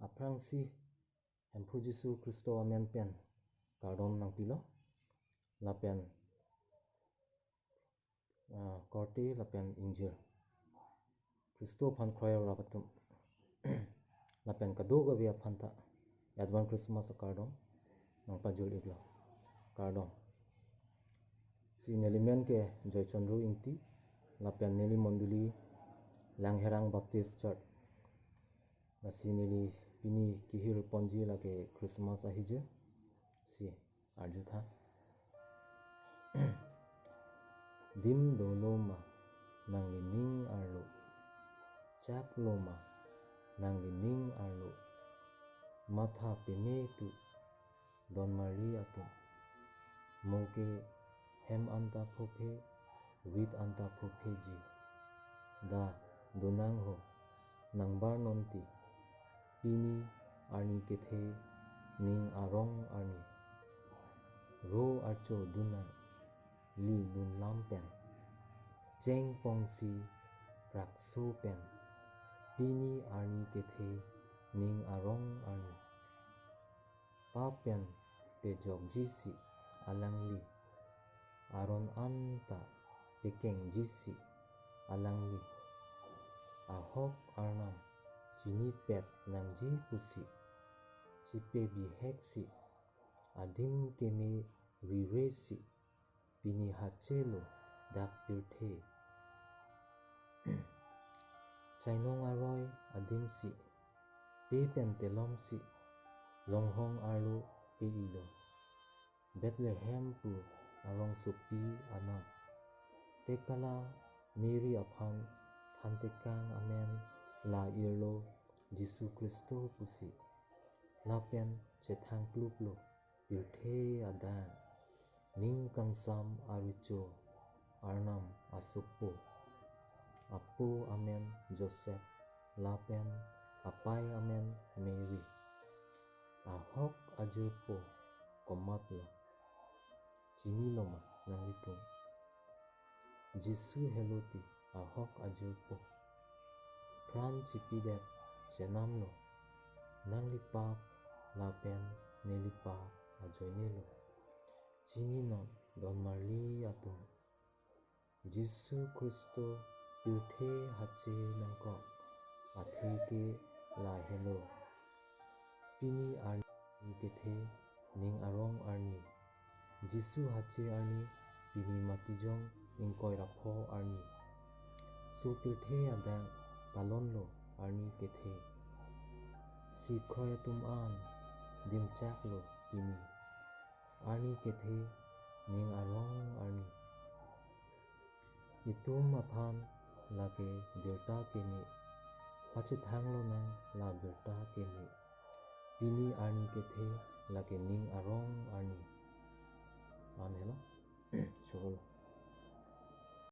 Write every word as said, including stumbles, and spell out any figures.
Aphrangsi Hemphu Jisu Khristo amen pen kardom nangpilo, lapen ah, korte lapen ingjir Khristo aphan kroirap atum lapen kadokave aphan ta Advance Christmas akardom nangpajul-iklo. Kardom. Si neli men ke Joy Chandru Ingti, lapen neli mondoli Langherang Baptist Church. Lasi neli pini kehirponji lake Christmas ahijir. Si arjutha. Dim dolo ma nanglining arlo, chaklo ma nanglining arlo, matha peme tu donmari atum. Mo ke hem anta phophe, wheat anta phopheji. Da, donang ho, nangbar nonti, pini arni kethe ning arong arni. Ro archo dunang, li lunlam pen, cheng pongsi prakso pen, pini arni kethe ning arong arni. Pap pen pejokjisi alangli, aron anta pekengjisi alangli, ahok Arnam chinipet nangji pusi, chipebiheksi, adim keme riresi, pini hachelo dak pirthe. Chainong aroi adimsi, pe pen telomsi, longhong arlo pe-ilo. Bethlehem pu arongsopi anat, tekala Mary aphan thantekang amen la-irlo Jisu Khristo pusi. Lapen chethang pluplo pirthe adang, ning kangsam arecho Arnam asopo, apo amen Joseph, lapen apei amen Mary. Ahok ajirpo komatlo, chinilo ma nanglitum? Jisu heloti ahok ajirpo. Pran chipidet chenamlo, nanglipap lapen nelipap ajoinelo. Chininon donmarli atum, Jisu Khristo pirthe hache nangkok athe ke lahelo. Pini arni kethe ning arong arni. Jisu hache arni, pini Matijong ingkoi ra pho arni. So pirthe adang talonlo arni kethe. Si kroi atum an dimchaklo pini. Arni kethe ning arong arni. Itum aphan lake birta keme. Pachethang lonang la birta keme. Pini arni kethe lake ning arong arni. An helo. Choklo.